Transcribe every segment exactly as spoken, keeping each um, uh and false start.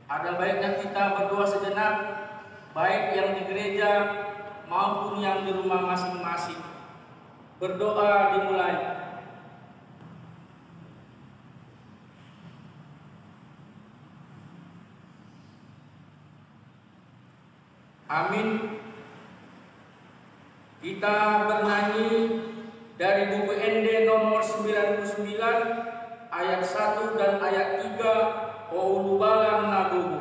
Ada baiknya kita berdoa sejenak, baik yang di gereja maupun yang di rumah masing-masing. Berdoa dimulai. Amin. Kita bernyanyi dari buku Ende nomor sembilan puluh sembilan, ayat satu dan ayat tiga, O Ulubalang na Gogo.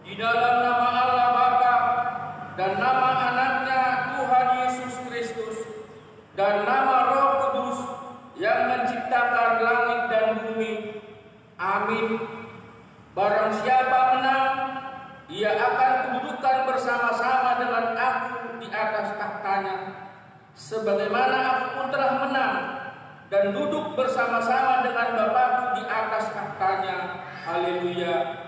Di dalam nama Allah Bapa, dan nama Anaknya Tuhan Yesus Kristus, dan nama Roh Kudus yang menciptakan langit dan bumi. Amin. Barang siapa menang, ia akan kududukkan bersama-sama dengan Aku di atas tahtanya, sebagaimana Aku pun telah menang dan duduk bersama-sama dengan Bapa-Ku di atas tahtanya. Haleluya.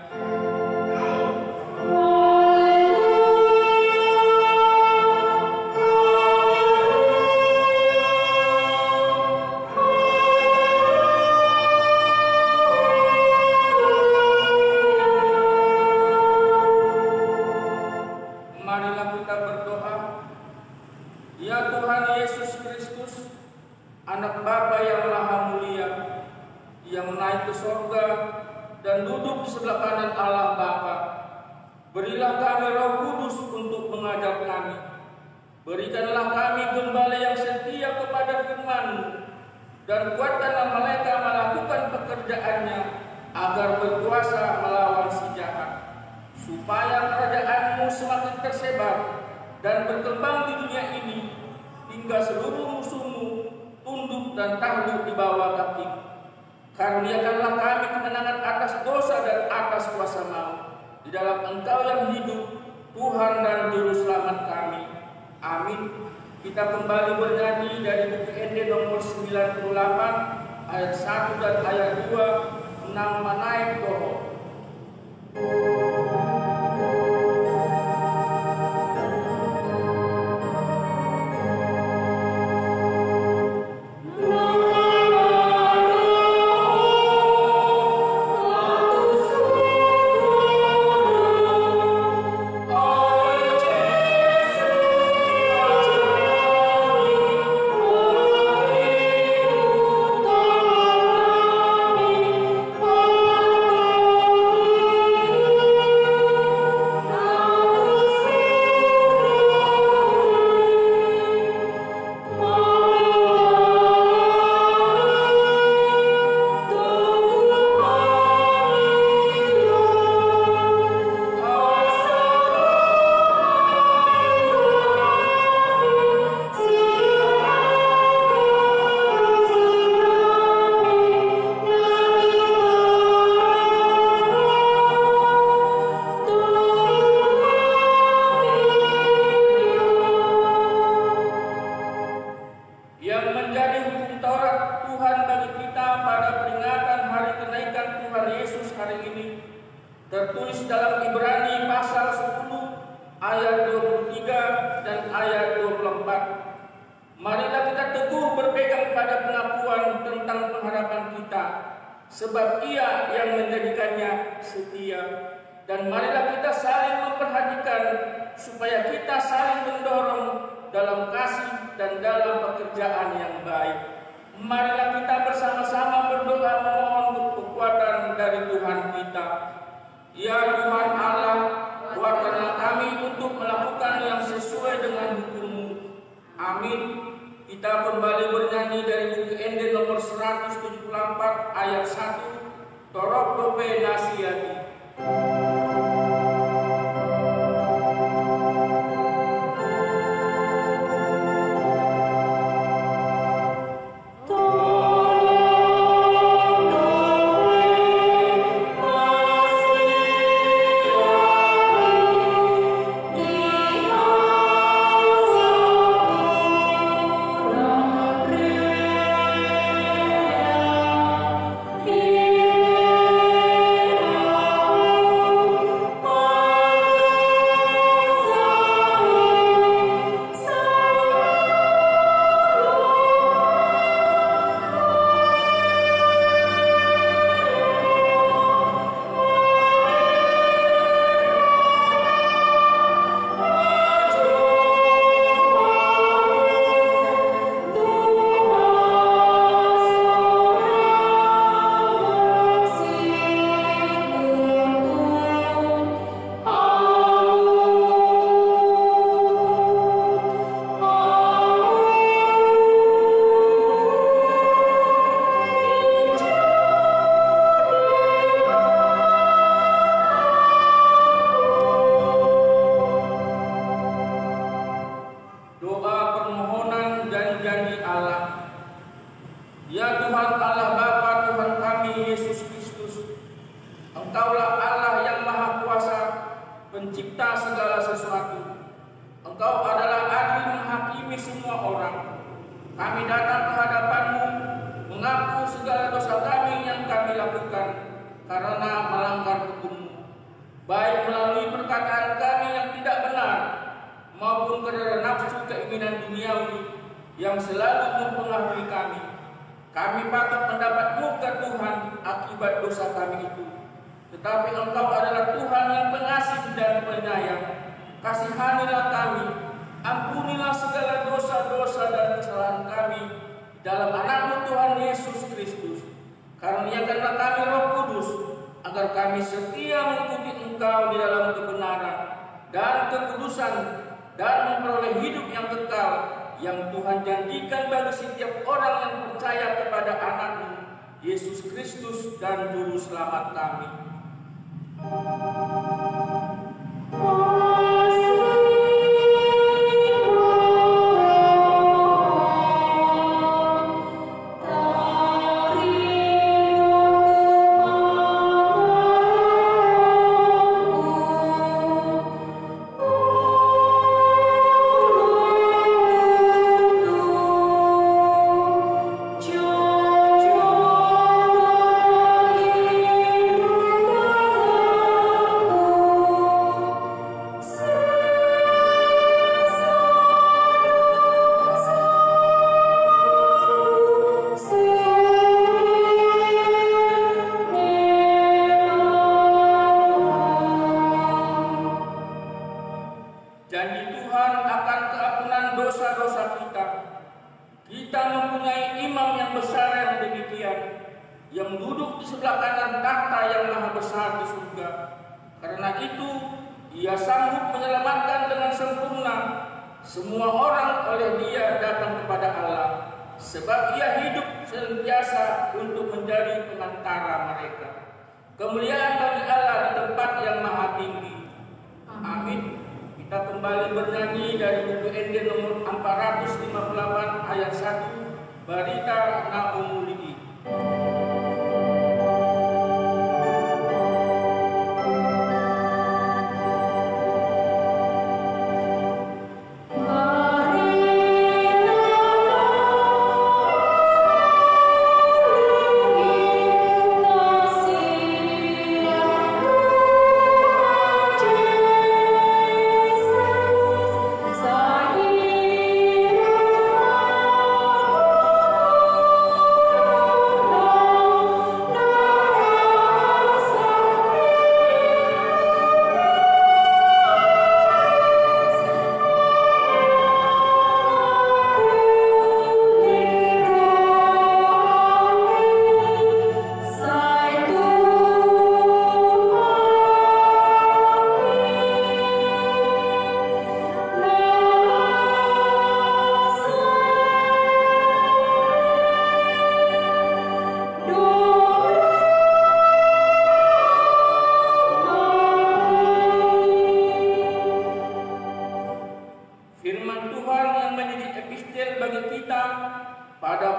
Marilah kita berdoa. Ya Tuhan Yesus Kristus, Anak Bapa yang Maha Mulia, yang naik ke sorga dan duduk di sebelah kanan Allah Bapa, berilah kami Roh Kudus untuk mengajar kami. Berikanlah kami gembala yang setia kepada firman-Mu, dan kuatkanlah mereka melakukan pekerjaannya, agar berkuasa melawan si jahat, supaya kerajaan-Mu semakin tersebar dan berkembang di dunia ini, hingga seluruh musuh-Mu tunduk dan takluk di bawah kaki-Mu. Karuniakanlah kami kemenangan atas dosa dan atas kuasa maut, di dalam Engkau yang hidup, Tuhan dan Juru Selamat kami. Amin. Kita kembali bernyanyi dari buku Ende nomor sembilan puluh delapan, ayat satu dan ayat dua, Nang Manaek Dohot. Yang menjadi hukum Taurat Tuhan bagi kita pada peringatan hari kenaikan Tuhan Yesus hari ini, tertulis dalam Ibrani pasal sepuluh ayat dua puluh tiga dan ayat dua puluh empat. Marilah kita teguh berpegang pada pengakuan tentang pengharapan kita, sebab Ia yang menjadikannya setia. Dan marilah kita saling memperhatikan, supaya kita saling mendorong dalam kasih dan dalam pekerjaan yang baik. Marilah kita bersama-sama berdoa memohon kekuatan dari Tuhan kita. Ya Tuhan Allah, kuatkanlah kami untuk melakukan yang sesuai dengan hukum-Mu. Amin. Kita kembali bernyanyi dari buku Ende nomor seratus tujuh puluh empat ayat satu, Torop dope na sian i. Doa permohonan janji-janji Allah. Ya Tuhan Allah Bapa Tuhan kami Yesus Kristus, Engkaulah Allah yang Maha Kuasa, Pencipta segala sesuatu. Engkau adalah adil menghakimi semua orang. Kami datang ke hadapan-Mu, mengaku segala dosa kami yang kami lakukan karena melanggar hukum-Mu, baik melalui perkataan kami yang tidak benar maupun karena nafsu keinginan duniawi yang selalu mempengaruhi kami. Kami patut mendapat murka Tuhan akibat dosa kami itu. Tetapi Engkau adalah Tuhan yang pengasih dan penyayang. Kasihanilah kami, ampunilah segala dosa-dosa dan kesalahan kami dalam Anak-Mu Tuhan Yesus Kristus. Karuniakanlah kami Roh Kudus, agar kami setia mengikuti Engkau di dalam kebenaran dan kekudusan, dan memperoleh hidup yang kekal yang Tuhan janjikan bagi setiap orang yang percaya kepada Anak-Mu, Yesus Kristus dan Juru Selamat kami. Janji Tuhan akan keampunan dosa-dosa kita. Kita mempunyai Imam yang besar yang demikian, yang duduk di sebelah kanan takhta yang maha besar di surga. Karena itu, Ia sanggup menyelamatkan dengan sempurna semua orang oleh Dia datang kepada Allah, sebab Ia hidup senantiasa untuk menjadi pengantara mereka. Kemuliaan bagi Allah di tempat yang maha tinggi. Amin. Kita kembali bernyanyi dari buku Ende nomor empat ratus lima puluh delapan ayat satu, Barita na Umuli i.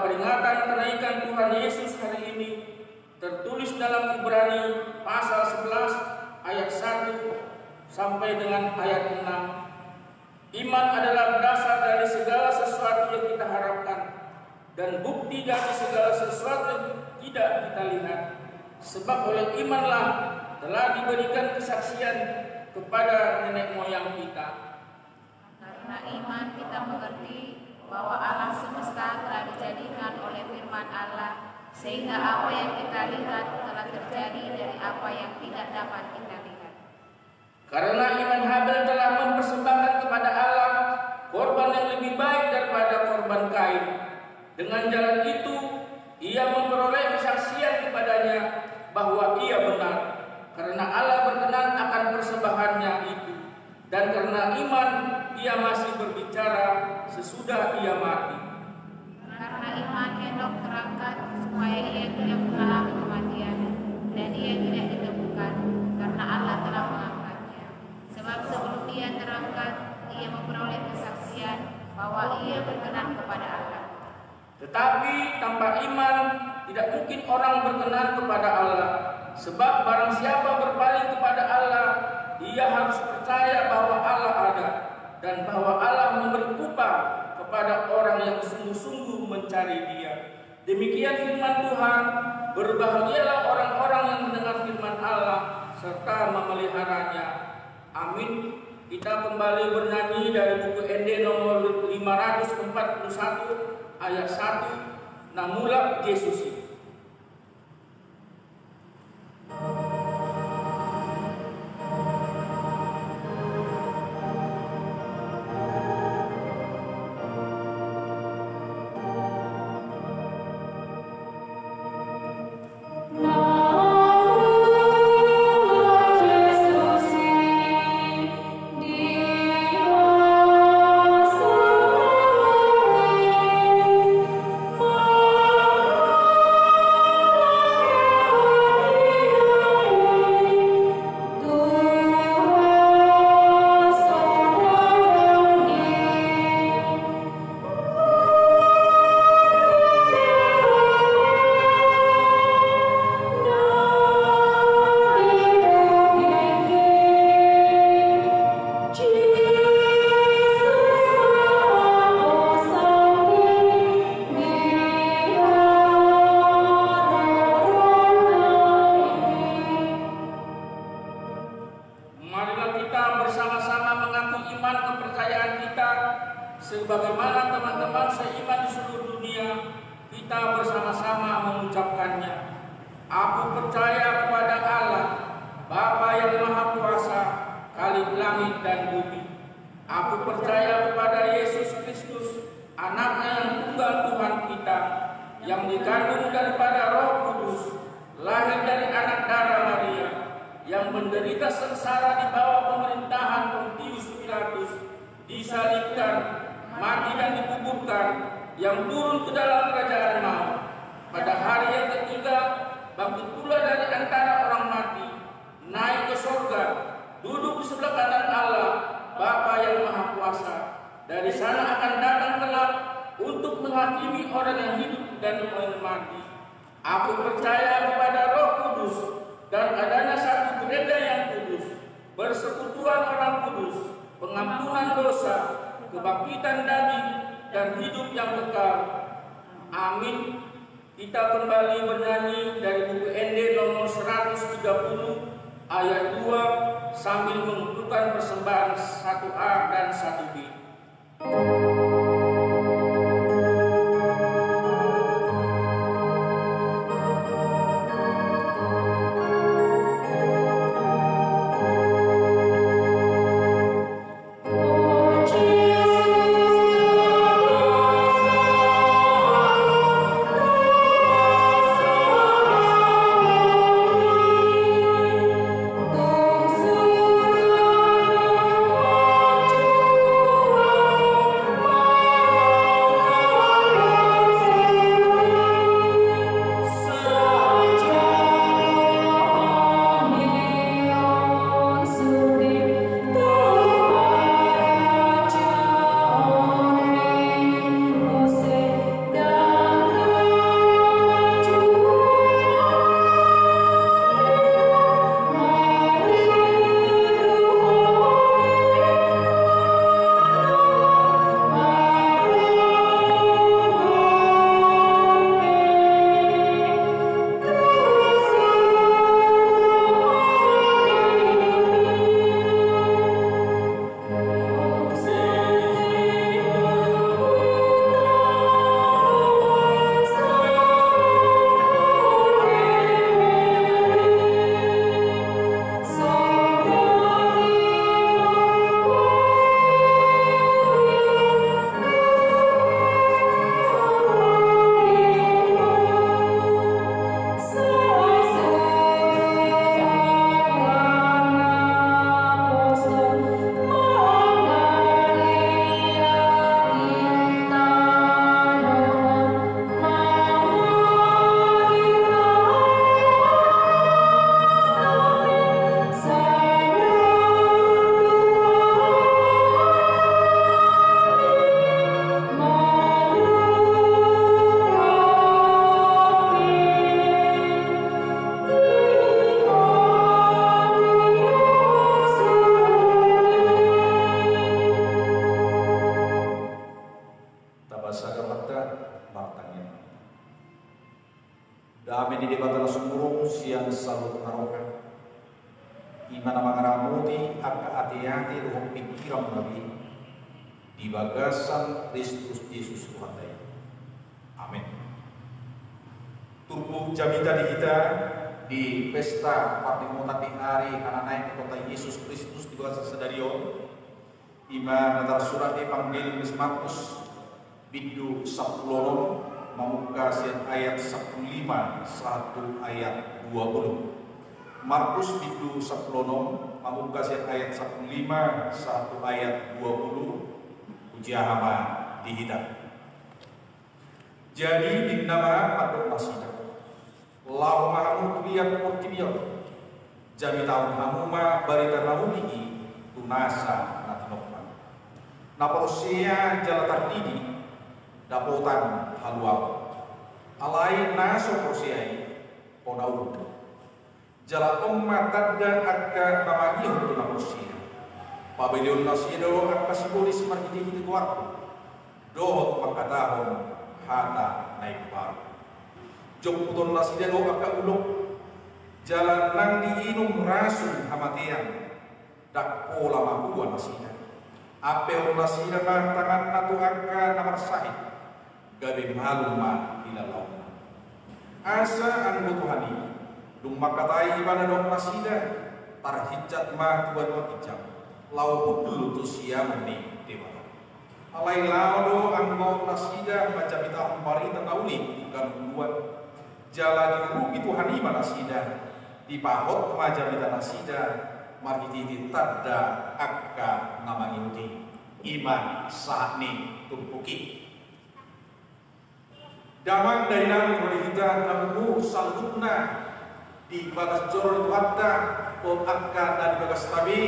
Peringatan kenaikan Tuhan Yesus hari ini tertulis dalam Ibrani pasal sebelas ayat satu sampai dengan ayat enam. Iman adalah dasar dari segala sesuatu yang kita harapkan dan bukti dari segala sesuatu yang tidak kita lihat. Sebab oleh imanlah telah diberikan kesaksian kepada nenek moyang kita. Karena iman kita mengerti bahwa alam semesta telah dijadikan oleh firman Allah, sehingga apa yang kita lihat telah terjadi dari apa yang tidak dapat kita lihat. Karena iman Habel telah mempersembahkan kepada Allah korban yang lebih baik daripada korban Kain. Dengan jalan itu, ia memperoleh kesaksian kepadanya bahwa ia benar, karena Allah berkenan akan persembahannya itu. Dan karena iman, ia masih berbicara sesudah ia mati. Karena iman Henokh terangkat supaya ia tidak mengalami kematian, dan ia tidak ditemukan, karena Allah telah mengangkatnya. Sebab sebelum ia terangkat, ia memperoleh kesaksian bahwa ia berkenan kepada Allah. Tetapi tanpa iman tidak mungkin orang berkenan kepada Allah. Sebab barang siapa berpaling kepada Allah, ia harus percaya bahwa Allah ada, dan bahwa Allah memberi upah kepada orang yang sungguh-sungguh mencari Dia. Demikian firman Tuhan. Berbahagialah orang-orang yang mendengar firman Allah serta memeliharanya. Amin. Kita kembali bernyanyi dari buku Ende nomor lima ratus empat puluh satu, ayat satu, Na Mulak Jesus i. Marilah kita bersama-sama mengaku iman kepercayaan kita sebagaimana teman-teman seiman di seluruh dunia, kita bersama-sama mengucapkannya. Aku percaya kepada Allah, Bapa yang Maha Kuasa, Khalik langit dan bumi. Aku percaya kepada Yesus Kristus, Anaknya yang tunggal Tuhan kita, yang dikandung daripada Roh Kudus, lahir dari anak dara Maria, yang menderita sengsara di bawah pemerintahan Pontius Pilatus, disalibkan, mati dan dikuburkan, yang turun ke dalam kerajaan maut. Pada hari yang ketiga, bangkit pula dari antara orang mati, naik ke sorga, duduk di sebelah kanan Allah, Bapa yang Maha Kuasa. Dari sana akan datang kelak untuk menghakimi orang yang hidup dan orang yang mati. Aku percaya kepada Roh Kudus dan adanya satu gereja yang kudus, persekutuan orang kudus, pengampunan dosa, kebangkitan daging, dan hidup yang kekal. Amin. Kita kembali bernyanyi dari buku Ende nomor seratus tiga puluh, ayat dua, sambil mengumpulkan persembahan satu A dan satu B. Dame ni Debata na sumurung sian saluhut na roha, i ma na mangaramoti angka ateate dohot pingkiranmuna be di bagasan Kristus Jesus Tuhanta i. Amen. Turpuk jamita di hita di pesta parningotan di ari hananaek ni Tuhanta Jesus Kristus di bagasan sadari on, i ma na tarsurat di Evangelium ni Markus, bindu sampulu onom, mamungka sian ayat sampulu lima sahat tu ayat dua pulu. Markus bindu sampulu onom, mamungka sian ayat sampulu lima sahat tu ayat dua pulu. Hujaha ma di hita. Jadi ninna ma mandok nasida: Laho ma hamu tu liat portibi on, jamitahon hamu ma barita na uli i tu nasa na tinompa. Na porsea jala tardidi dapotan haluaon. Alai na so porsea i, hona uhum. Jala on ma tanda angka na mangihut tu na porsea: Pabeleon nasida do angka sibolis marhitehite goarhu, dohot mangkatahon hata na imbaru. Jomputon nasida do angka ulok, jala nang diinum rasun hamatean, ndang pola mahua nasida. Ampeon nasida ma tanganna tu angka na marsahit, gabe malum ma hilalaonna. Asa anggo Tuhan i, dung mangkatai ibana dohot nasida, tarhinjat ma tu banua ginjang, laho hundul tu siamun ni Debata. Alai laho do anggo nasida manjamitahon barita na uli tu ganup uluan. Jala diurupi Tuhan i ma nasida, dipahot ma jamita nasida marhitehite tanda angka na mangihut i. I ma sahat ni turpuk i. Damang dainang, ro di hita na umur saluhutna di bagas joro ni Tuhanta, dohot angka na di bagasta be.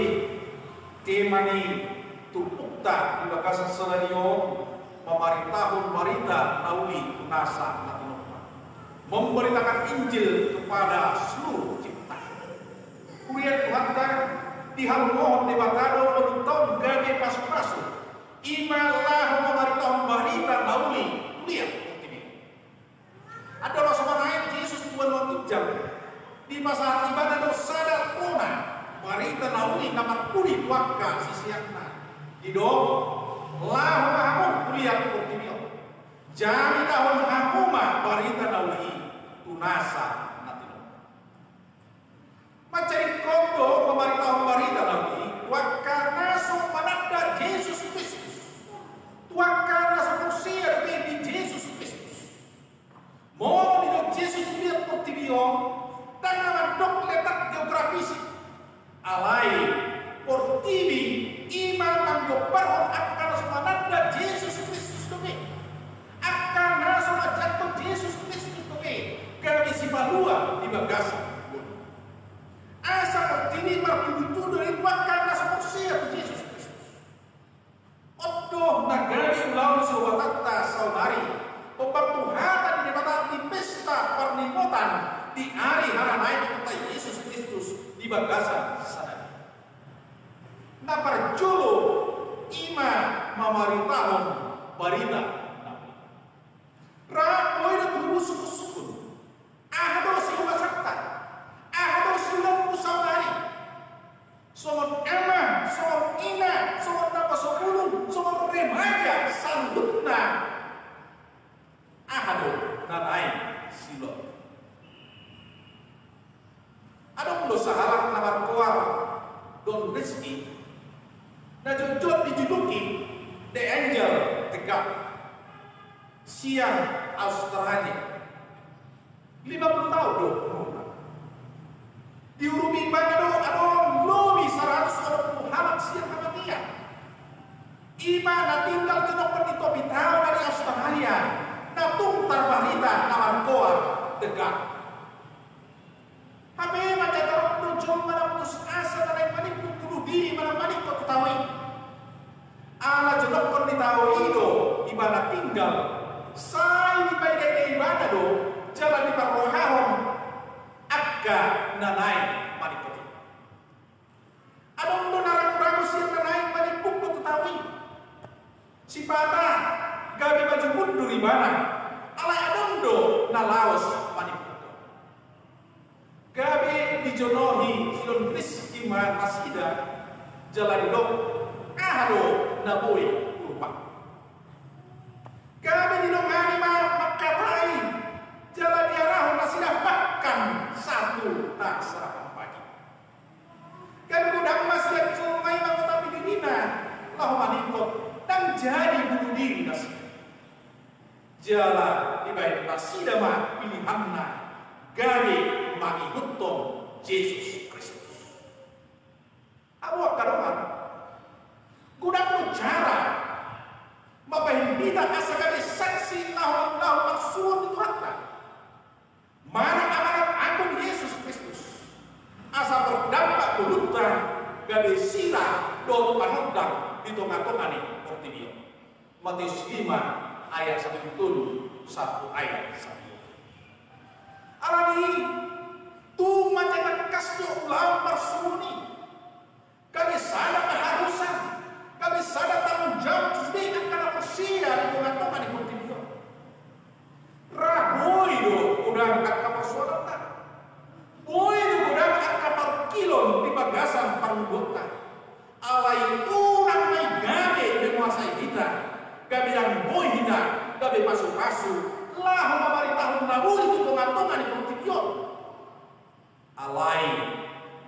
Tema ni turpukta di bagasan sadari on, mamaritahon barita na uli tu nasa na tinompa. Memberitakan Injil kepada seluruh ciptaan. Huria ni Tuhanta, dihalumohon Debata do manungkun gabe pasupasu, i ma laho mamaritahon barita na uli tu liat portibi. Andorang so manaek Jesus tu banua ginjang, dipasahat ibana do sada tona barita na uli na mangkuling tu angka siseanna. Didok: Laho ma hamu tu liat portibi on, jamitahon hamu ma barita na uli i tu nasa na tinompa. Manjadi ingkon do mamaritahon barita na uli i tu angka na so mananda Jesus Kristus, tu angka na so porsea dope di Jesus Kristus. Molo didok Jesus tu liat portibi on, ndang na mandok letak geografis i. Alai portibi i ma manggombarhon angka na so mananda Jesus Kristus dope. Angka na so manjangkon Jesus Kristus dope gabe sipalua di bagasan ngolu. Asa portibi martudutudu do i tu angka na so porsea tu Jesus Kristus. On do na gabe ulaon ni sibobatanta saonari, hombar tu hata ni Debata di pesta parningotan di ari hananaek ni Tuhanta Jesus Kristus di bagasan sadari. Na parjolo i ma mamaritahon barita na uli. Ra boi do tubu sungkunsungkun. Aha do siulasanta? Aha do siulaonmu saonari? Songon ama, songon ina, songon naposobulung, songon remaja saluhutna. Aha do na naeng siulaon? Adong do sahalak na margoar Don Rizky, na jotjot dijuluki The Angel of God, sian Australia. Lima pulu taon do umurna. Diurupi ibana do adong lobi saratus onom pulu halak sian hamatean. I ma na tinggal jonokkon ni topi tao na di Australia, na tung tarbarita na margoar The God. Hape manjadi adong do jolma na putus asa na naeng maningkung bunuh diri manang maningkot tu tao i. Ala jonokkon ni tao i do ibana tinggal, sai dipaidaion ibana do jala diparrohahon angka na naeng maningkot i. Adong do na ragu-ragu sian na naeng maningkung tu tao i. Sipata gabe maju mundur ibana, alai adong do na laos maningkung. Jonohi sidon ris ima nasida, jala didok: Aha do na boi huuruphon? Gabe didongani ma mangkatai, jala diarahon nasida bahkan sahat tu na sarapan pagi. Gabe godang ma sian jolma i mangotapi dirina laho maningkot, ndang jadi bunuh diri nasida. Jala dibahen nasida ma pilihanna gabe mangihuthon Jesus Kristus. Ahu angka dongan, godang do cara mambahen hita asa gabe saksi laho, laho marsuhon di Tuhanta. Manang amanat agung Jesus Kristus, asa mardampak ngolunta gabe sira dohot panondang di tonga-tonga ni portibi on. Matius lima ayat sampulu tolu sahat tu ayat sampulu. Alani i, tung mansai tangkas do ulaon parsuhon i. Gabe sada keharusan, gabe sada tanggung jawab tu sude angka na porsea di tonga-tonga ni portibi on. Ra boi do godang angka parsoalan, boi do godang angka parungkilon di bagasan parngoluonta. Alai unang ma i gabe menguasai hita, gabe ndang boi hita gabe pasu-pasu laho mamaritahon na uli tu tonga-tonga ni portibi on. Alai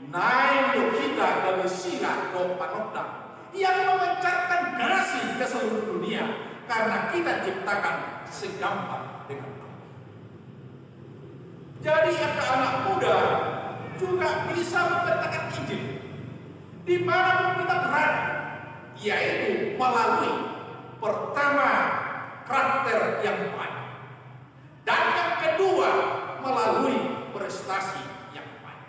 naeng do hita gabe sira dohot panondang yang memancarkan kasih ke seluruh dunia, karena kita diciptakan segambar dengan Allah. Jadi, angka anak muda juga bisa memberitakan Injil di mana pun kita berada, yaitu melalui, pertama, karakter yang baik. Dan yang kedua, melalui prestasi yang baik.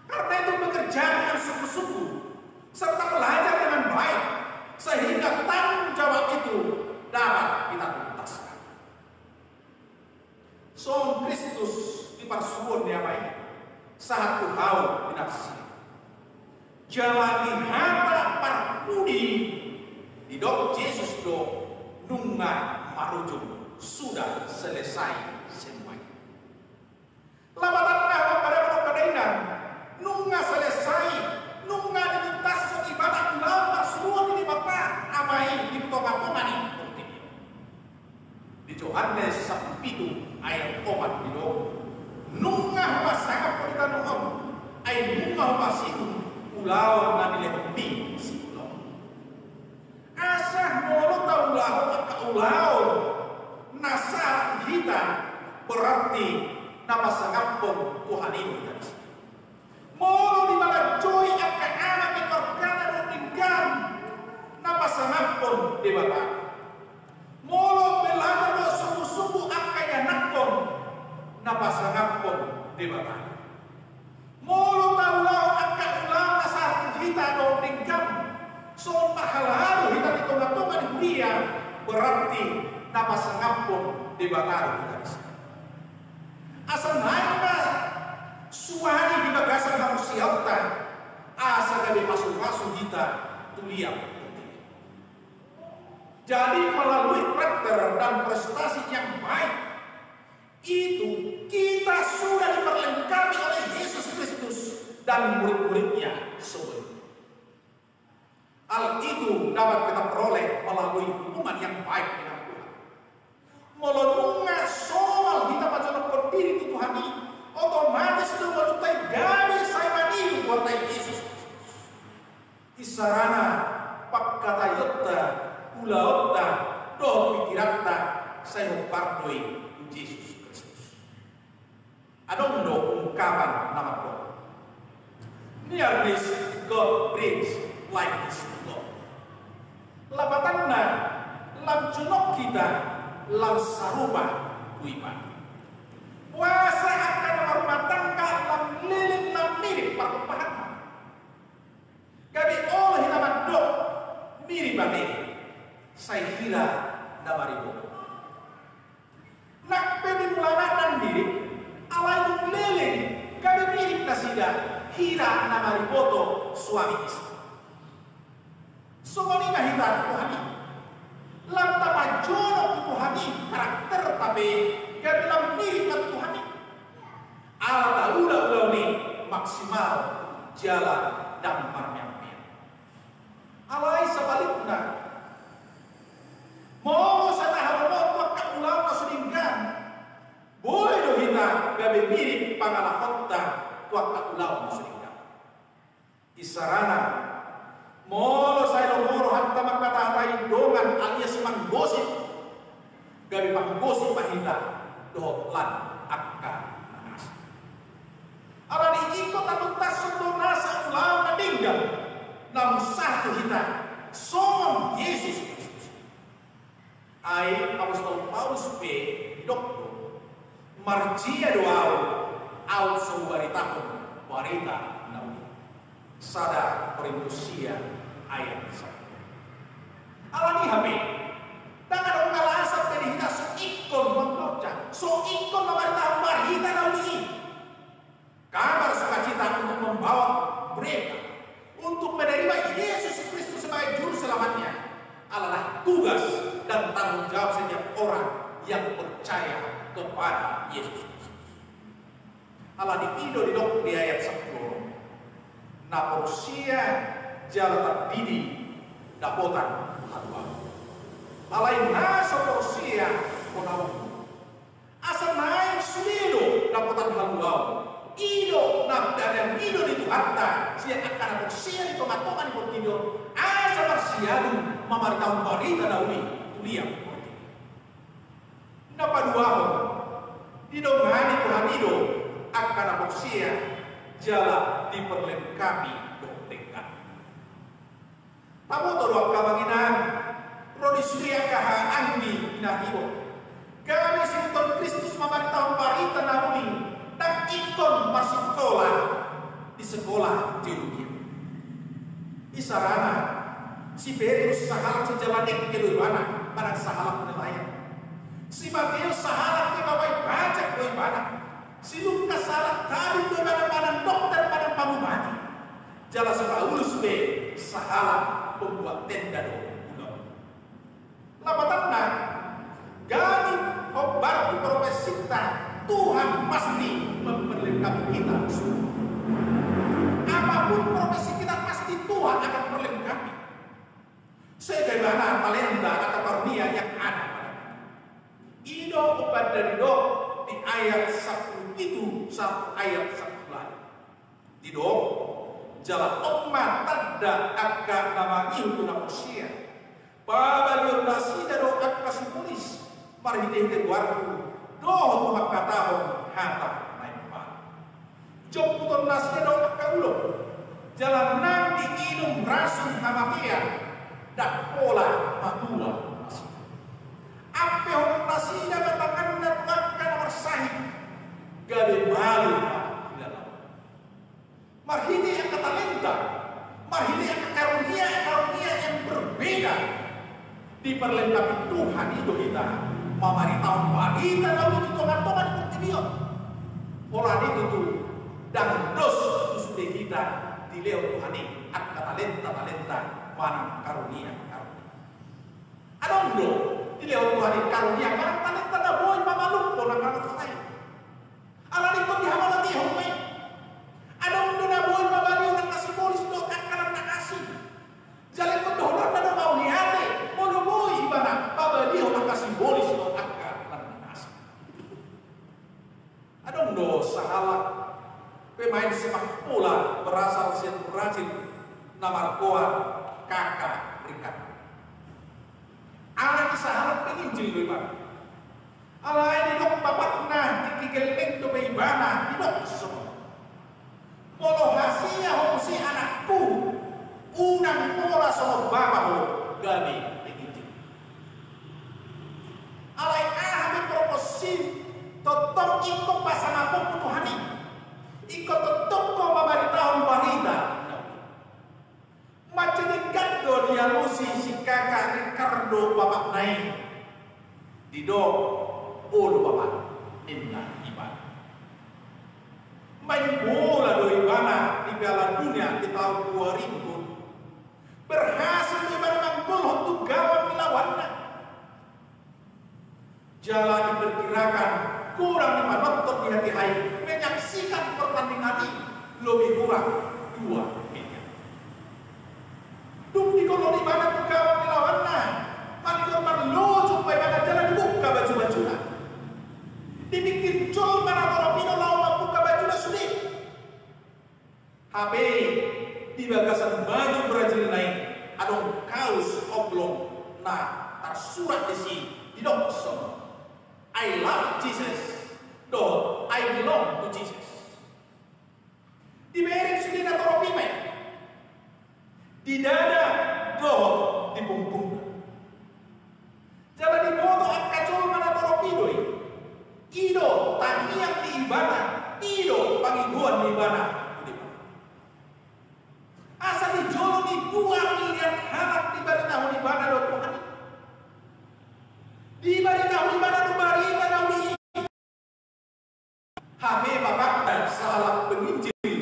Karena itu, bekerja dengan sungguh-sungguh serta belajar dengan baik, sehingga tanggung jawab itu dapat kita tuntaskan. Songon Kristus di parsuhon ni Ama i, sahat tu hau di nafsi. Jala di hata parpudi didok Jesus do: Nunga marujung, sudah selesai semuanya. Lapatanna, angka dongan dohot angka dainang, nunga selesai, nunga dituntas ibana ulaon parsuhon ni Debata Ama i di tonga-tonga ni portibi on. Di Johannes sampulu pitu ayat opat didok: Nunga hupasangaphon di tano on, ai nunga hupasihum ulaon na nilehonmi siulaon. Asa molo taulahon angka ulaon na sahat tu hita, berarti na pasangaphon Tuhan i do hita disi. Molo dibalanjoi angka anak keluargana dohot denggan, na pasangaphon Debata. Molo belajar dohot sungguh-sungguh angka ianakhon, na pasangaphon Debata. Molo taulahon angka ulaon na sahat tu hita dohot denggan, songon parhalado hita di tonga-tonga ni huria, berarti na pasangaphon Debata do hita disi. Asa naeng ma suari di bagasan haporseaonta, asa gabe pasu-pasu hita tu liat portibi. Jadi, melalui karakter dan prestasi yang baik itu, kita sudah diperlengkapi oleh Yesus Kristus dan murid-muridnya sebelumnya. Hal itu dapat kita peroleh melalui hubungan yang baik dengan Tuhan. Molo nunga somal hita pajonokhon diri tu Tuhan i, otomatis do ngolunta i gabe sai mangido Tuhanta Jesus Kristus. Isarana pangkataionta, ulaonta dohot pikiranta sai hombar do i tu Jesus Kristus. Adong do ungkapan na mandok: Nearness to God brings likeness to God. Lapatanna, lam jonok hita lam sarupa tu Ibana. Boasa angka na marumah tangga lam leleng lam mirip partumpahanna? Gabe olo hita mandok mirip ate, sai hira na mariboto. Nang pe di mulana ndang mirip, alai dung leleng gabe mirip nasida, hira na mariboto suami istri. Songon i ma hita tu Tuhan i. Lam tapajonok tu Tuhan i, karakterta pe gabe lam mirip ma tu Tuhan i. Ala taula ulaon i maksimal jala ndang marmeam-meam. Alai sabalikna, molo sai tahaholongon tu angka ulaon na so denggan, boi do hita gabe mirip pangalahonta tu angka ulaon na so denggan. Isarana, molo sai lomo rohanta mangkatahatai dongan alias manggosip, gabe panggosip ma hita dohot lan angka na asing. Alani i ingkon tatuntason do nasa ulaon na denggan, naung sahat tu hita songon Jesus Kristus. Ai apostel Paulus pe didok do, marjia do ahu, ahu so hubaritahon barita na uli. Sada Korintus sia ayat sampulu. Alani i hape, ndang adong alasan pe di hita so ingkon mamboan, so ingkon mambaritahon barita na uli i. Kabar sukacita untuk membawa mereka untuk menerima Yesus Kristus sebagai Juru Selamatnya adalah tugas dan tanggung jawab setiap orang yang percaya kepada Yesus Kristus. Alani i do didok di ayat sampulu, na porsea jala tardidi dapotan haluaon. Alai na so porsea, hona unang. Asa naeng sude do dapotan haluaon. I do na pinadai ni Tuhanta sian angka na porsea di tonga-tonga ni portibi on, asa marsiamun mamaritahon barita na uli tu liat portibi. Na paduahon, didongani Tuhan i do angka na porsea jala diperlengkapi dohot denggan. Taboto do angka amang inang, ro di sude angka haha anggi na hibot. Gabe sihuthon Kristus mamaritahon barita na uli, ndang ingkon marsikola di sekolah teologi. Isarana, si Petrus sahalak sijala dengke do ibana, manang sahalak nelayan. Si Mateus sahalak pegawai pajak do ibana. Si Lukas sahalak tabib do ibana, manang dokter, manang pangubati. Jala si Paulus pe sahalak pembuat tenda do ulaonna. Lapatanna, ganup hombar tu profesinta, Tuhan pasti memperlengkapi kita. Apapun profesi kita, pasti Tuhan akan perlengkapi. Sega ibana talenta atau karunia yang ada pada kita. I do umbahen na didok di ayat sampulu pitu sahat tu ayat sampulu ualu. Didok, jala on ma tanda angka na mangihut tu na porsea. Pabalihon nasida do angka simbolis marhite-hite goarhu dohot mangkatahon hata na imbaru. Jomputon nasida do angka ulok, jala ndang diinum rasun hamatean, ndang pola matua nasida. Ampehonon nasida ma tanganna tu angka na marsahit, gabe malum ma hilalaon. Marhite angka talenta, marhite angka karunia-karunia yang berbeda, diperlengkapi Tuhan i do hita mamaritahon barita na uli tu tonga-tonga ni portibi on. Pola ni tutu, ndang dos tu sude hita dilehon Tuhan i angka talenta-talenta manang karunia-karunia. Adong do dilehon Tuhan i karunia manang talenta na boi mamalumhon angka na marsahit. Alani ingkon dihamatehon ma i. Adong do na boi pabalihon angka simbolis dohot angka na asing. Jala ingkon dohononna do mauliate molo boi ibana pabalihon angka simbolis dohot angka na asing. Adong do sahalak pemain sepak bola berasal sian Brazil na margoar Kaka Ricardo. Anak ni sahalak penginjil do ibana. Alai didok bapakna, tingki gelleng dope ibana, didok songon on: Molo hasea ho muse anakku, unang pola songon bapa ho gabe penginjil. Alai aha pe profesi, tongtong ingkon pasangaponmu Tuhan i. Ingkon tongtong ho mamaritahon barita. Mansai denggan do dialusi si Kaka Ricardo bapakna i. Didok, olo bapa, ninna ibana. Main bola do ibana di Piala Dunia di taon dua ribu tolu. Berhasil do ibana manggolhon tu gawang ni lawanna. Jala diperkirakan godang ni panonton di hatiha i menyaksikan pertandingan i. lobi hurang dua miliar. Dung digolo ibana tu gawang ni lawanna, manigor marloju ma ibana jala dibuka baju-bajuna. Dipingkir jolma na torop i do laho mambuka bajuna sude. Hape di bagasan baju Brazilna i adong kaus oblong na tarsurat disi, didok songon, "I love Jesus" dohot "I belong to Jesus". Dibereng sude na torop i ma i di dada dohot di punggungna. Jala diboto angka jolma na torop i do i. I do tangiang ni ibana, i do pangidoan ni ibana. Asa di jolo ni dua miliar halak dibaritahon ibana do Tuhan i. Dibaritahon ibana do barita na uli i. Hape bapakna sahalak penginjil,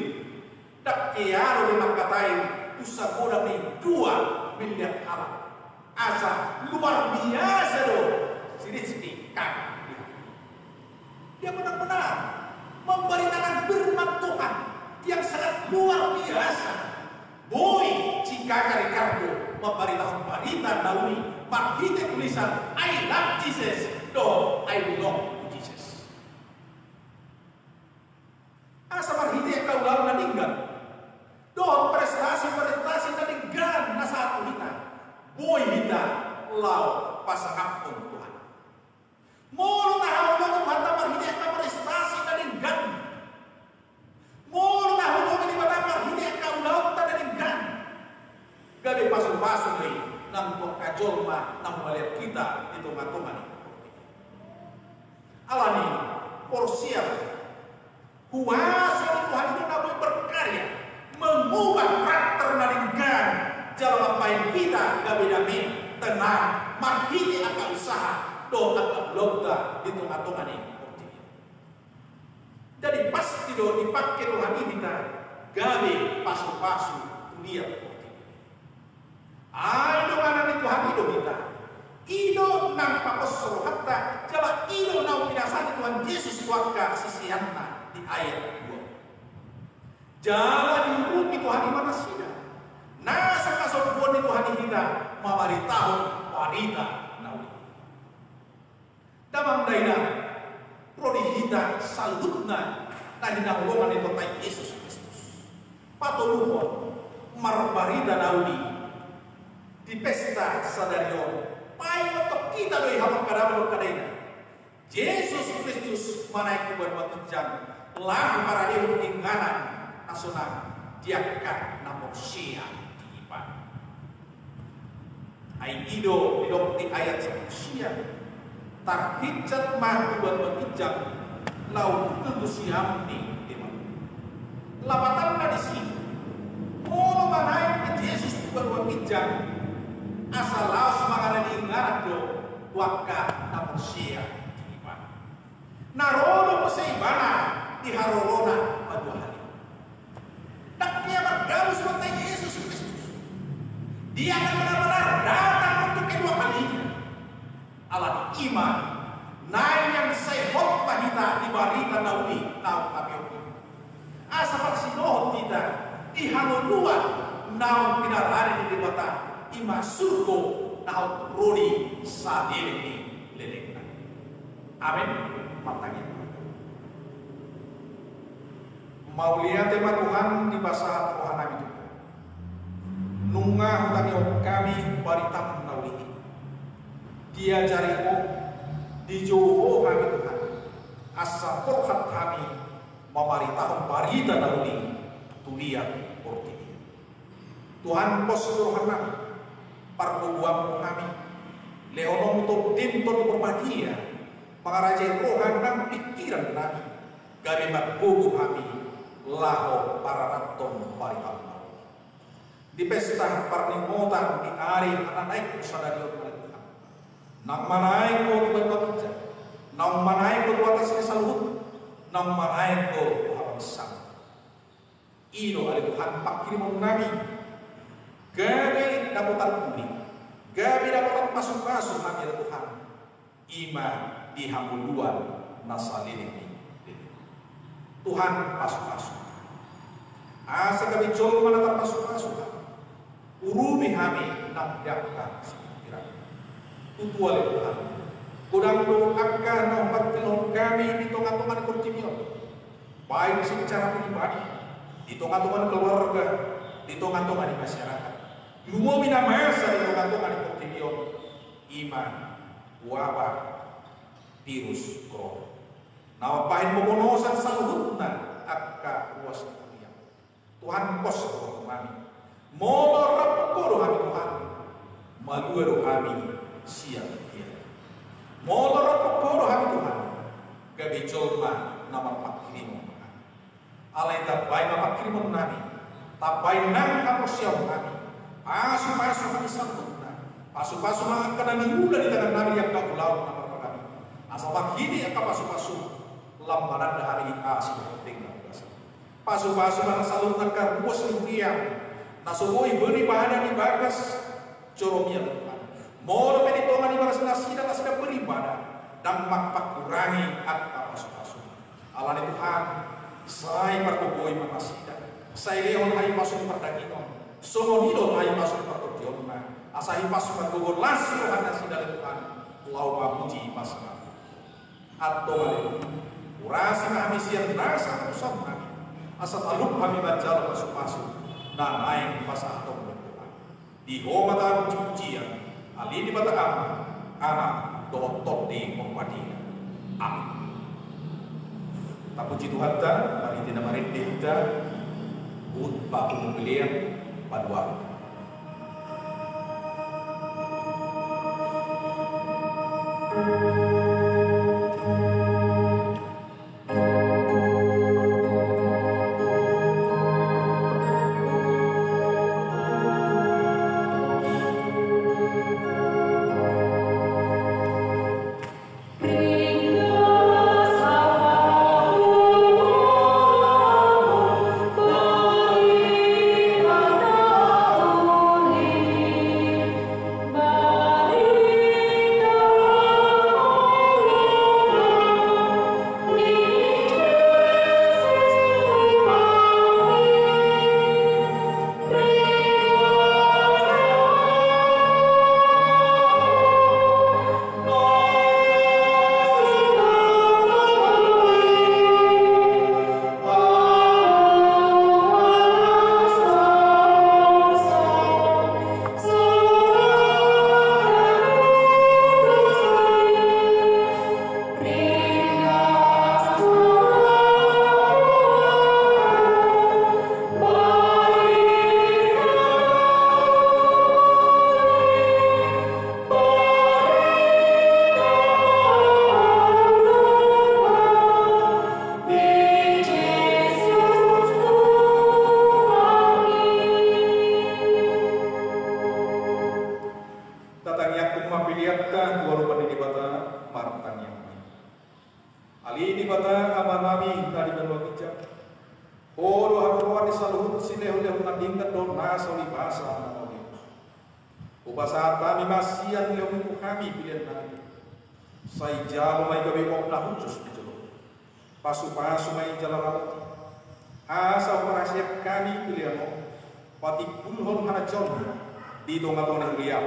ndang hea dope mangkatai tu sagodang ni dua miliar halak. Asa luar biasa do si Rizky Kaka. Dia benar-benar memberitakan firman Tuhan yang sangat luar biasa. Boi si Kaka Ricardo mambaritahon barita na uli marhite tulisan "I love Jesus" dohot "I belong to Jesus". Asa marhite angka ulaon na denggan dohot prestasi-prestasi na denggan na sahat tu hita, boi hita laho pasangaphon Tuhan. Molo tahaholongi Tuhanta marhite angka prestasi na denggan, molo tahaholongi Debata marhite angka ulaonta na denggan, gabe pasu-pasu do i nang tu angka jolma na humaliang hita di tonga-tonga ni portibi. Alani i, porsea ma, huaso ni Tuhan i do na boi berkarya, mengubah karakter na denggan, jala mambahen hita gabe dame, tenang, marhite angka usaha dohot angka ulaonta di tonga-tonga ni portibi. Jadi pasti do dipangke Tuhan i hita gabe pasu-pasu tu dia portibi. Ai donganan ni Tuhan i do hita. I do nang pangos rohanta, jala i do naung pinasahat ni Tuhan Jesus tu angka siseanna di ayat dua. Jala diurupi Tuhan i ma nasida, na so hasombuon ni Tuhan i hita mamaritahon barita na uli. Damang dainang, ro di hita saluhutna na hinaholongan ni Tuhanta Jesus Kristus, patoluhon marbarita na uli di pesta sadari on, paingothon hita do i hamu angka damang dohot angka dainang. Jesus Kristus manaek tu banua ginjang laho maradehon inganan na sonang di angka na porsea di Ibana. Ai i do didok di ayat sampulu sia, tarhinjat ma tu banua ginjang laho hundul tu siamun ni Debata. Lapatanna disi, molo manaek pe Jesus tu banua ginjang, asa laos mangaradehon inganan do tu angka na porsea di Ibana. Na ro do muse Ibana di harorona paduahali. Ndang hea margabus Tuhanta Jesus Kristus. Dia akan benar-benar datang untuk kedua kalinya. Alani i ma naeng sai hot ma hita di barita na uli naung hape on i. Asa parsinohot hita di hangoluan naung pinarade ni Debata, i ma surgo na hot ro di saleleng ni lelengna. Amen. Martangiang. Mauliate ma Tuhan di pasahat rohanami tu Ho. Nunga hutangihon hami baritam na uli i. Diajari Ho, dijou Ho hami Tuhan, asa borhat hami mamaritahon barita na uli tu liat portibi. Tuhan, pos do rohanami, pargogoanmu hami, lehononmu Tondi Parbadia mangarajai roha nang pingkirannami, gabe margogo hami laho pararathon baritam. Di pesta parningotan di ari na naeng sadari on, ale Tuhan, naung manaek Ho tu banua ginjang, naung manaek Ho tu atas ni saluhut, naung manaek Ho tu habangsaM. I do, ale Tuhan, panghirimonnami gabe dapotan uli, gabe dapotan pasupasu hami, ale Tuhan, i ma di hangoluan na saleleng ni leleng. Tuhan, pasupasu. Asa gabe jolma na tarpasupasu hami. Urupi hami nang di angka sipingkiran. Tutu ale Tuhan, godang do angka na hupartiloan hami di tongatonga ni portibi on. Baik secara pribadi, di tongatonga ni keluarga, di tongatonga ni masyarakat. Lumobi na masa di tongatonga ni portibi on, i ma wabah virus corona. Na mambahen poponosan saluhutna angka ruas ni huria. Tuhan, pos do Ho tu hami. Molo rap Ho do hami Tuhan, malua do hami sian dia. Molo rap Ho do hami Tuhan, gabe jolma na marpanghirimon do hami. Alai tambai ma panghirimon nami, tambai nang haporseaon nami, pasupasu hami saluhutna, pasupasu ma angka na niula di tangan nami di angka ulaon na marragam i, asa marhite angka pasupasu lam mananda hami di asi dohot denggan basa. Pasupasu ma nang saluhutna angka ruas ni huria na so boi beribadah di bagas joroMi ale Tuhan. Molo pe di tonga ni bagas nasida, nasida beribadah, ndang mangkurangi angka pasupasu. Alani Tuhan, sai pargogoi ma nasida, sai lehon hahipasu ni pardagingon, songon i do hahipasu ni partondionna, asa hipas margogo las roha nasida ale Tuhan, laho mamuji pasangan. Antong ale, urasi ma hami sian nasa haporseaon nami, asa talup hami manjalo pasupasu na naeng pasahatonMu Tuhan. Di Ho ma tapujipujian, ale Debata Ama, Anak, dohot Tondi Porbadia. Amin. Tapuji Tuhanta, marhite na marende hita, huhut papungu pelean, paduahon. Tatangiangkon ma peleanta tu adopan ni Debata, martangiang ma hita. Ale Debata Amanami na di banua ginjang, Ho do hagogoon ni saluhut silehonlehon na denggan dohot na so di basa na mauliate. Hupasahat hami ma sian lehonMi tu hami pelean nami. Sai jalo ma i gabe gok na hushus di jolo. Pasupasu ma i jala ramoti. Asa huparhaseang hami pelean on patimbulhon harajaonMu di tongatonga ni huriaM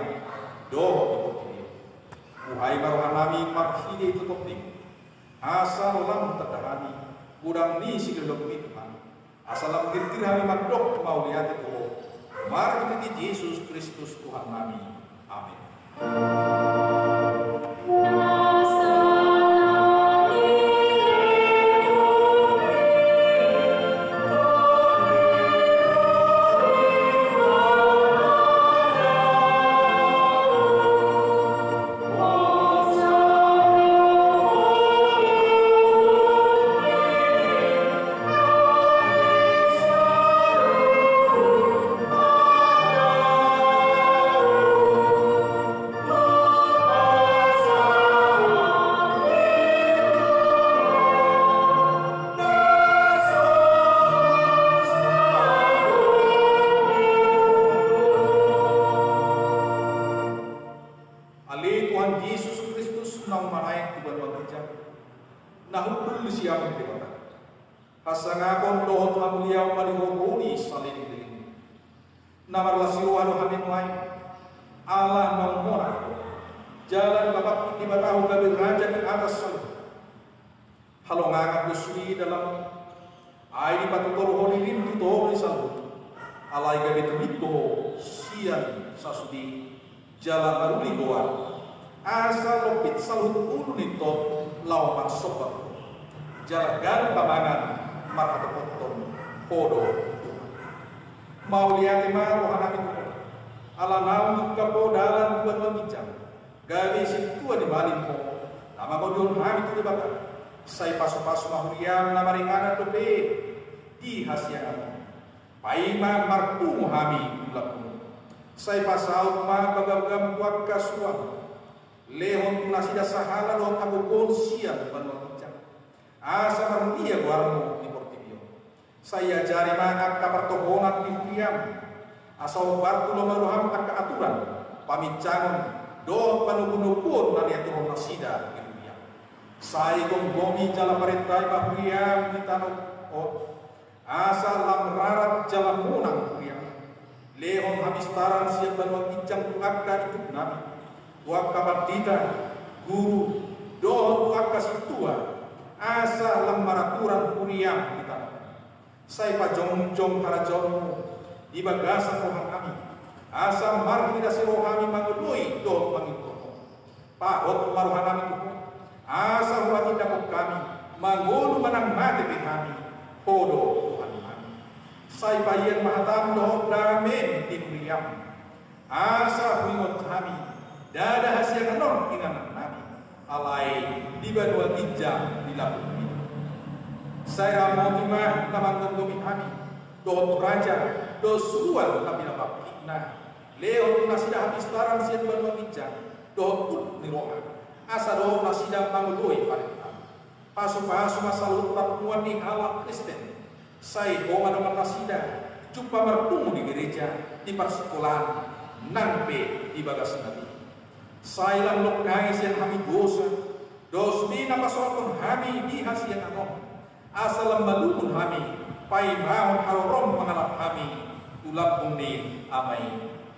dohot di portibi on. Buhai ma roha nami marhite tu TondiM, asa lam tanda hami godang ni silehonlehonMi Tuhan. Asa lam girgir hami mandok mauliate tu Ho, marhitehite Jesus Kristus Tuhan nami. Amin. Ale Tuhan Jesus Kristus, naung manaek tu banua ginjang, na hundul di siamun Debata, Hasangapon dohot hamuliaon ma di horbo ni saleleng-leleng. Na marlas ni roha do hami nuaeng, ala naung monang jala dipapangkit Debata ho gabe raja di atas saluhut. Halongangan do sude dalanmu, ai dipatutor ho lilim tu toru ni saluhut. Alai gabe tumimbo ho sian sasude jala maruli goar, asa lompit saluhut ulu ni top laho marsomba. Jala ganup hamangan marhatopothon, Ho do Tuhan. Mauliate ma rohanami tu Ho, ala naung ungkap Ho dalan tu banua ginjang, gabe sintua ni malim Ho na mangoduhon hami tu Debata. Sai pasupasu ma huriaM na maringanan dope di hasiangan on. Paima marpungu hami tu lambungMu. Sai pasaut ma bagabaga tu angka suang. Lehon tu nasida sahala dohot hagogoon sian banua ginjang, asa marmulia goarMu di portibi on. Sai ajari ma angka partohonan di huriaM, asa hombar tu lomo ni rohaM angka aturan, pamincangon, dohot panogunoguon na niaturhon nasida di huriaM. Sai gomgomi jala parentai ma huriaM di tano on, asa lam rarat jala monang huriaM. Lehon habistaran sian banua ginjang tu angka ituknami, tu angka pandita, guru, dohot tu angka sintua, asa lam maraturan huriaM di tano on. Sai pajongjong harajaonMu di bagasan rohanami, asa marhirasirahon hami mangoloi dohot mangihuthon Ho. Pahot ma rohanami tu Ho, asa huhatindangkon hami, mangolu manang mate pe hami, Ho do Tuhannami. Sai paihut ma hataM dohot dameM di huriaM, asa huingot hami, ndada hasiangan on ingannami, alai di banua ginjang di lambungMi. Sai ramoti ma na manggomgomi hami, dohot tu raja, dohot suruan na pinapangkitna. Lehon tu nasida habistaran sian banua ginjang, dohot unduk ni roha, asa dohot nasida mangoloi parentaM. Pasupasu ma saluhut parpunguan ni halak Kristen. Sai Ho ma dongan nasida, jumpa marpungu di gereja, di parsikolaan, nang pe di bagas nami. Sai lam longkangi sian hami dosa, dos ni na pasahathon hami di hasiangan on. Asa lam malungun hami, paimahon harorom mangalap hami tu lambung ni Ama i.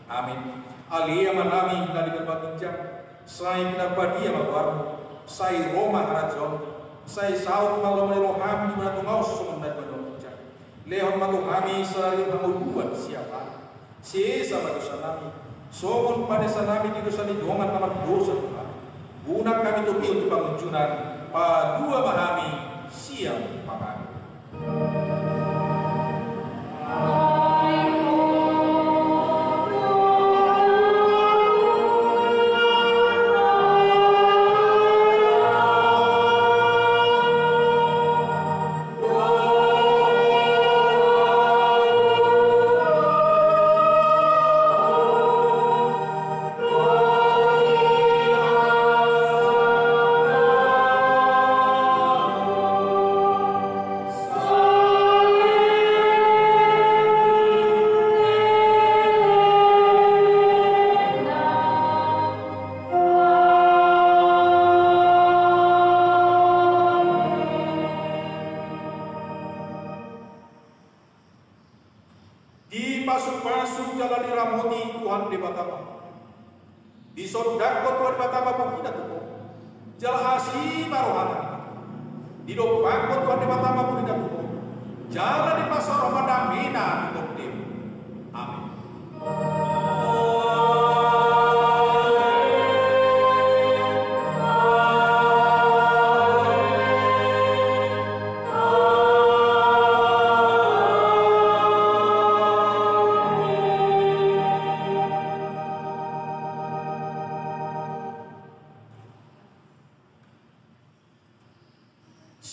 Amin. Ale Amanami na di banua ginjang, sai pinarbadia ma goarMu, sai ro ma harajaonMu, sai saut ma lomo ni rohaM di banua tonga on songon na di banua ginjang. Lehon ma tu hami sadari on hangoluan siapari. Sesa ma dosanami, songon panesanami di dosa ni dongan na mardosa tu hami. Unang hami togihon tu pangunjunan, palua ma hami sian pangago. Dipasupasu jala diramoti Tuhan Debata ma. Disondangkon Tuhan Debata ma bohina tu ho, jala asi ma rohana. Didompakkon Tuhan Debata ma bohina tu ho, jala dipasaor ma damena tu tondinami. Amin.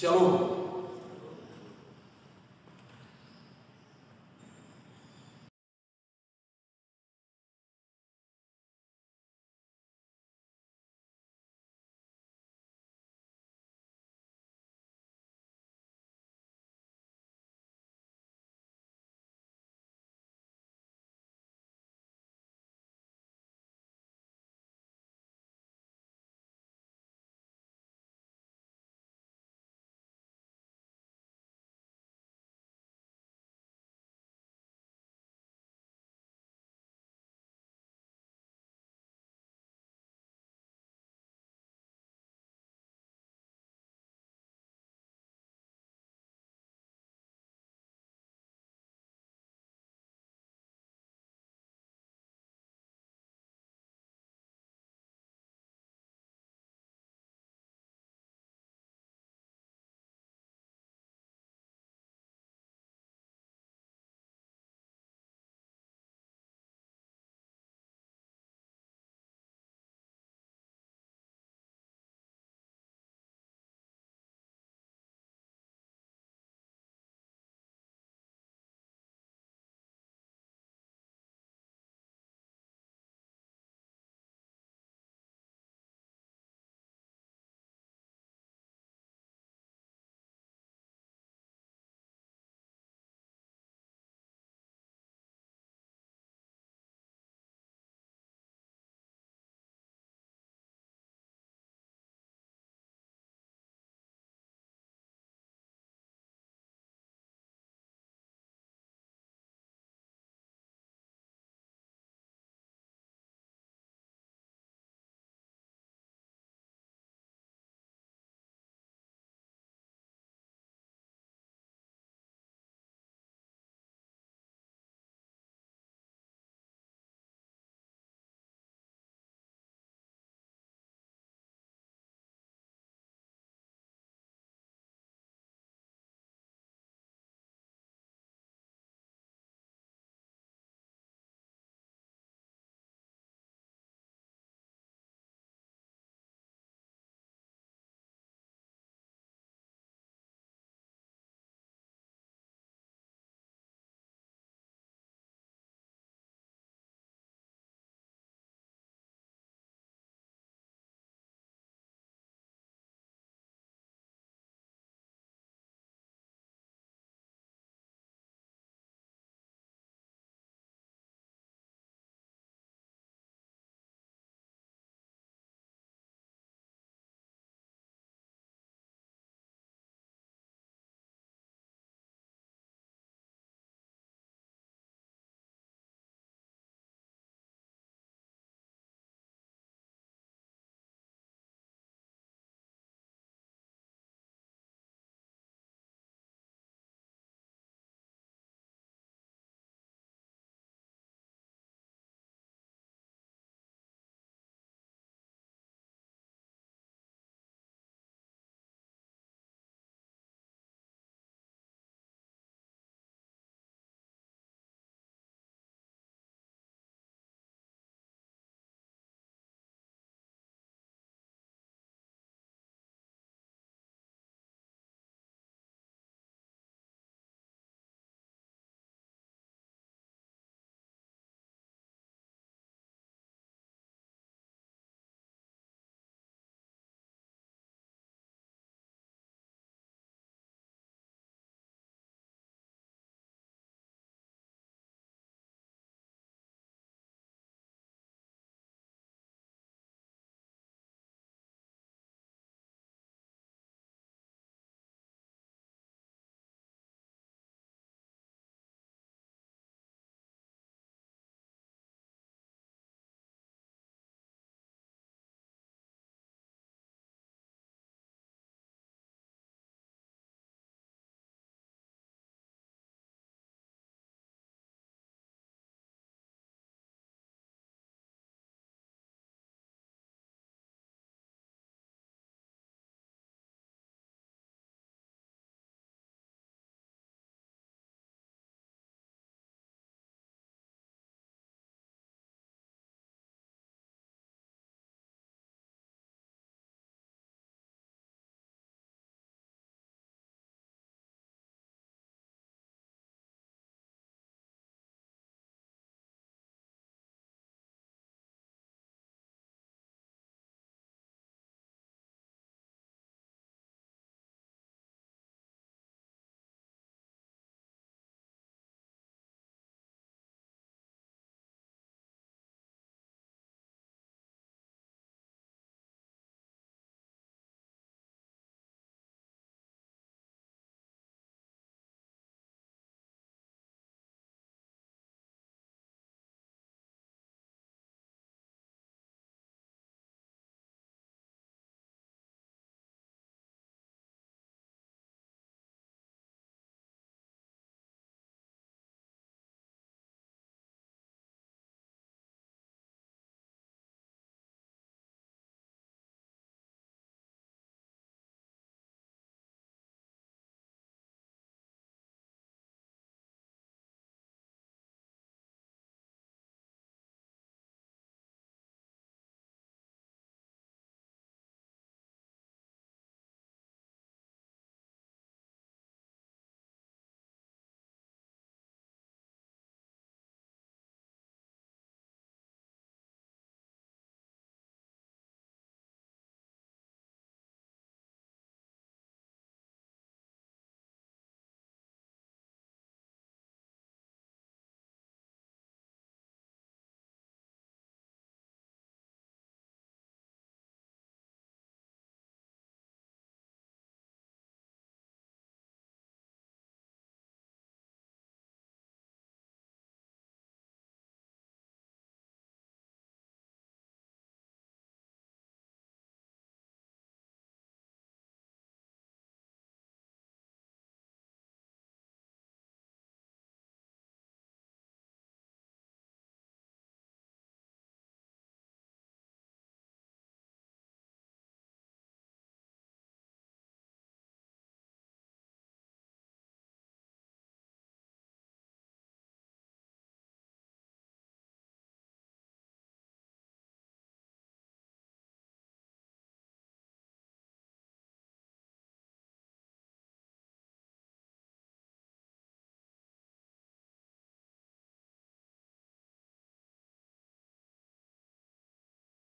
Syalom.